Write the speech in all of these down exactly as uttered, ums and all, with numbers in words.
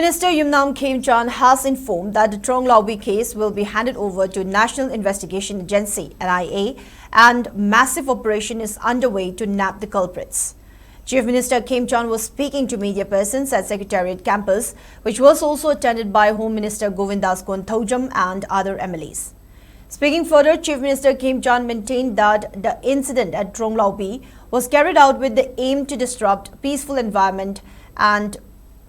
Minister Yumnam Khemchand has informed that the Tronglaubi case will be handed over to National Investigation Agency, N I A, and massive operation is underway to nab the culprits. Chief Minister Khemchand was speaking to media persons at Secretariat campus, which was also attended by Home Minister Govindas Konthoujam and other M L As. Speaking further, Chief Minister Khemchand maintained that the incident at Tronglaubi was carried out with the aim to disrupt peaceful environment and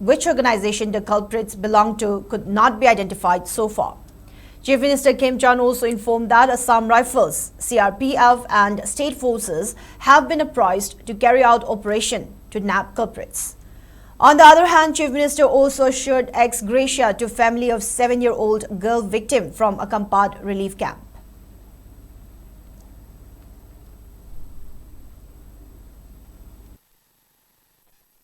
which organization the culprits belong to could not be identified so far. Chief Minister Khemchand also informed that Assam Rifles, C R P F, and state forces have been apprised to carry out operation to nab culprits. On the other hand, Chief Minister also assured ex gratia to family of seven-year-old girl victim from Akampat relief camp.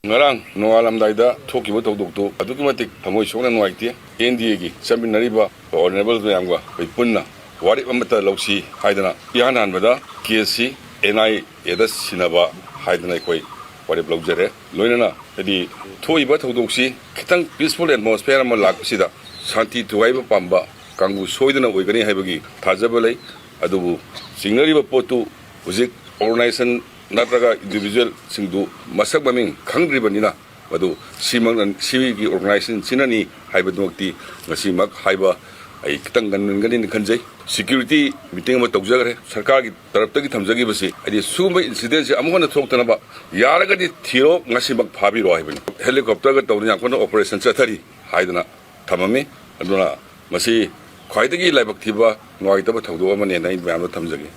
ꯉꯔꯥꯡ ꯅꯣꯡꯉꯥꯜꯂꯝꯗꯥꯏꯗ ꯊꯣꯛꯈꯤꯕ ꯊꯧꯗꯣꯛꯇꯨ ꯑꯗꯨꯛꯀꯤ ꯃꯇꯤꯛ ꯊꯃꯣꯏ ꯁꯣꯛꯅ ꯅꯨꯡꯉꯥꯏꯇꯦ꯫ N D ꯑꯦꯒꯤ ꯆꯠꯃꯤꯟꯅꯔꯤꯕ honourable ꯃꯌꯥꯝꯒ ꯑꯩꯈꯣꯏ ꯄꯨꯟꯅ ꯋꯥꯔꯦꯞ ꯑꯃꯠꯇ ꯂꯧꯁꯤ ꯍꯥꯏꯗꯅ ꯏꯍꯥꯟ ꯍꯥꯟꯕꯗ ꯀꯦꯁꯁꯤ ꯑꯦꯟ ꯑꯥꯏ ꯑꯦꯗ ꯁꯤꯟꯅꯕ ꯍꯥꯏꯗꯅ ꯑꯩꯈꯣꯏ ꯋꯥꯔꯦꯞ ꯂꯧꯖꯔꯦ꯫ ꯂꯣꯏꯅꯅ ꯍꯥꯏꯗꯤ ꯊꯣꯛꯏꯕ ꯊꯧꯗꯣꯛꯁꯤ ꯈꯤꯇꯪ ꯄꯤꯁꯐꯨꯜ ꯑꯦꯠꯃꯣꯁꯐꯤꯌꯔ ꯑꯃ ꯂꯥꯛꯄꯁꯤꯗ ꯁꯥꯟꯇꯤ ꯊꯨꯒꯥꯏꯕ ꯄꯥꯝꯕ ꯀꯥꯡꯕꯨ ꯁꯣꯏꯗꯅ ꯑꯣꯏꯒꯅꯤ ꯍꯥꯏꯕꯒꯤ ꯊꯥꯖꯕ ꯂꯩ꯫ ꯑꯗꯨꯕꯨ ꯆꯤꯡꯅꯔꯤꯕ ꯄꯣꯠꯇꯨ ꯍꯧꯖꯤꯛ ꯑꯣꯔꯒꯅꯥꯏꯖꯦꯁꯟ ꯅꯠꯇ꯭ꯔꯒ ꯏꯟꯗꯤꯚꯤꯖꯨꯋꯦꯜꯁꯤꯡꯗꯨ ꯃꯁꯛ ꯃꯃꯤꯡ ꯈꯪꯗ꯭ꯔꯤꯕꯅꯤꯅ ꯃꯗꯨ ꯁꯤꯃꯛꯅ ꯁꯤꯒꯤ ꯑꯣꯔꯒꯅꯥꯏꯖꯦꯁꯟꯁꯤꯅꯅꯤ ꯍꯥꯏꯕꯗꯨꯃꯛꯇꯤ ꯉꯁꯤꯃꯛ ꯍꯥꯏꯕ ꯑꯩ ꯈꯤꯇꯪ ꯉꯟꯃꯟꯒꯅꯤꯅ ꯈꯟꯖꯩ꯫ ꯁꯦꯀ꯭ꯌꯨꯔꯤꯇꯤ ꯃꯤꯇꯤꯡ ꯑꯃ ꯇꯧꯖꯈ꯭ꯔꯦ꯫ ꯁꯔꯀꯥꯔꯒꯤ ꯇꯔꯞꯇꯒꯤ ꯊꯝꯖꯈꯤꯕꯁꯤ ꯍꯥꯏꯗꯤ ꯁꯤꯒꯨꯝꯕ ꯏꯟꯁꯤꯗꯦꯟꯁꯤ ꯑꯃꯨꯛ ꯍꯟꯅ ꯊꯣꯛꯇꯅꯕ ꯌꯥꯔꯒꯗꯤ ꯊꯤꯔꯣ, ꯉꯁꯤꯃꯛ ꯐꯥꯕꯤꯔꯣ ꯍꯥꯏꯕꯅꯤ꯫ ꯍꯦꯂꯤꯀꯣꯞꯇꯔꯒ ꯇꯧꯗꯅ ꯌꯥꯝ ꯀꯟꯅ ꯑꯣꯄꯔꯦꯁꯟ ꯆꯠꯊꯔꯤ ꯍꯥꯏꯗꯅ ꯊꯝꯃꯝꯃꯤ꯫ ꯑꯗꯨꯅ ꯃꯁꯤ ꯈ꯭ꯋꯥꯏꯗꯒꯤ ꯂꯥꯏꯕꯛ ꯊꯤꯕ ꯅꯨꯡꯉꯥꯏꯇꯕ ꯊꯧꯗꯣꯛ ꯑꯃꯅꯦꯅ ꯑꯩ ꯃꯌꯥꯝꯗ ꯊꯝꯖꯒꯦ꯫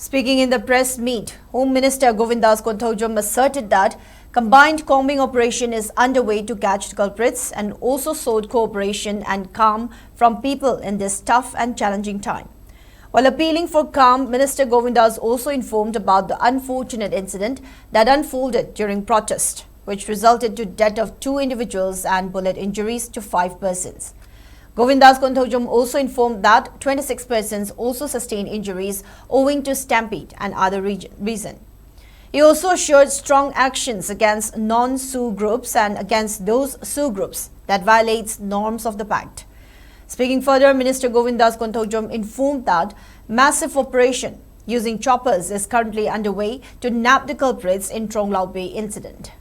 Speaking in the press meet, Home Minister Govindas Konthoujam asserted that combined combing operation is underway to catch the culprits and also sought cooperation and calm from people in this tough and challenging time. While appealing for calm, Minister Govindas also informed about the unfortunate incident that unfolded during protest, which resulted to death of two individuals and bullet injuries to five persons. Govindas Konthoujam also informed that twenty-six persons also sustained injuries owing to stampede and other reg- reason. He also assured strong actions against non-SoO groups and against those SoO groups that violates norms of the pact. Speaking further, Minister Govindas Konthoujam informed that massive operation using choppers is currently underway to nab the culprits in Tronglaubi incident.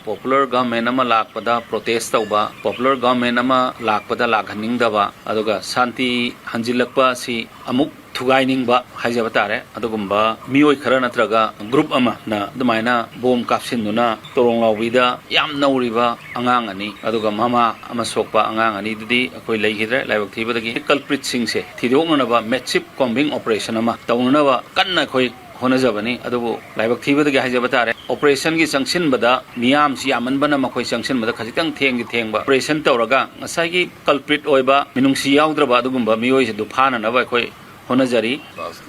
Popular government ꯑꯃ ꯂꯥꯛꯄꯗ protest ꯇꯧꯕ, popular government ꯑꯃ ꯂꯥꯛꯄꯗ ꯂꯥꯛꯍꯟꯅꯤꯡꯗꯕ, ꯑꯗꯨꯒ ꯁꯥꯟꯇꯤ ꯍꯟꯖꯤꯜꯂꯛꯄ ꯑꯁꯤ ꯑꯃꯨꯛ ꯊꯨꯒꯥꯏꯅꯤꯡꯕ ꯍꯥꯏꯖꯕ ꯇꯥꯔꯦ꯫ ꯑꯗꯨꯒꯨꯝꯕ ꯃꯤꯑꯣꯏ ꯈꯔ ꯅꯠꯇ꯭ꯔꯒ group ꯑꯃꯅ ꯑꯗꯨꯃꯥꯏꯅ bomb ꯀꯥꯞꯁꯤꯟꯗꯨꯅ ꯇꯣꯔꯣꯡꯂꯥꯎꯕꯤꯗ ꯌꯥꯝ ꯅꯧꯔꯤꯕ ꯑꯉꯥꯡ ꯑꯅꯤ, ꯑꯗꯨꯒ ꯃꯃꯥ ꯑꯃ ꯁꯣꯛꯄ ꯑꯉꯥꯡ ꯑꯅꯤꯗꯨꯗꯤ ꯑꯩꯈꯣꯏ ꯂꯩꯈꯤꯗ꯭ꯔꯦ ꯂꯥꯏꯕꯛ ꯊꯤꯕꯗꯒꯤ꯫ Culpritꯁꯤꯡꯁꯦ ꯊꯤꯗꯣꯛꯅꯅꯕ massive combing operation ꯑꯃ ꯇꯧꯅꯅꯕ ꯀꯟꯅ ꯑꯩꯈꯣꯏ ꯍꯣꯠꯅꯖꯕꯅꯤ꯫ ꯑꯗꯨꯕꯨ ꯂꯥꯏꯕꯛ ꯊꯤꯕꯗꯒꯤ ꯍꯥꯏꯖꯕ ꯇꯥꯔꯦ, operationꯒꯤ ꯆꯪꯁꯤꯟꯕꯗ ꯃꯤꯌꯥꯝꯁꯤ ꯌꯥꯝꯃꯟꯕꯅ ꯃꯈꯣꯏ ꯆꯪꯁꯤꯟꯕꯗ ꯈꯖꯤꯛꯇꯪ ꯊꯦꯡꯗꯤ ꯊꯦꯡꯕ꯫ Operation ꯇꯧꯔꯒ ꯉꯁꯥꯏꯒꯤ culprit ꯑꯣꯏꯕ, ꯃꯤꯅꯨꯡꯁꯤ ꯌꯥꯎꯗ꯭ꯔꯕ ꯑꯗꯨꯒꯨꯝꯕ ꯃꯤꯑꯣꯏꯁꯤꯡꯗꯨ ꯐꯥꯅꯅꯕ ꯑꯩꯈꯣꯏ ꯍꯣꯠꯅꯖꯔꯤ꯫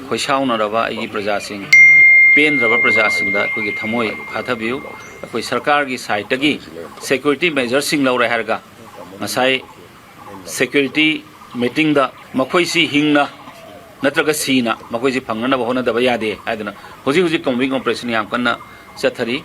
ꯈꯣꯏꯁꯥꯎꯅꯔꯕ ꯑꯩꯒꯤ ꯄ꯭ꯔꯖꯥꯁꯤꯡ, ꯄꯦꯟꯗ꯭ꯔꯕ ꯄ꯭ꯔꯖꯥꯁꯤꯡꯗ ꯑꯩꯈꯣꯏꯒꯤ ꯊꯃꯣꯏ ꯐꯥꯊꯕꯤꯌꯨ꯫ ꯑꯩꯈꯣꯏ ꯁꯔꯀꯥꯔꯒꯤ sideꯇꯒꯤ security measureꯁꯤꯡ ꯂꯧꯔꯦ ꯍꯥꯏꯔꯒ ꯉꯁꯥꯏ security meetingꯗ ꯃꯈꯣꯏꯁꯤ ꯍꯤꯡꯅ ꯅꯠꯇ꯭ꯔꯒ ꯁꯤꯅ ꯃꯈꯣꯏꯁꯤ ꯐꯪꯅꯅꯕ ꯍꯣꯠꯅꯗꯕ ꯌꯥꯗꯦ ꯍꯥꯏꯗꯨꯅ ꯍꯧꯖꯤꯛ ꯍꯧꯖꯤꯛ combing operation ꯌꯥꯝ ꯀꯟꯅ ꯆꯠꯊꯔꯤ꯫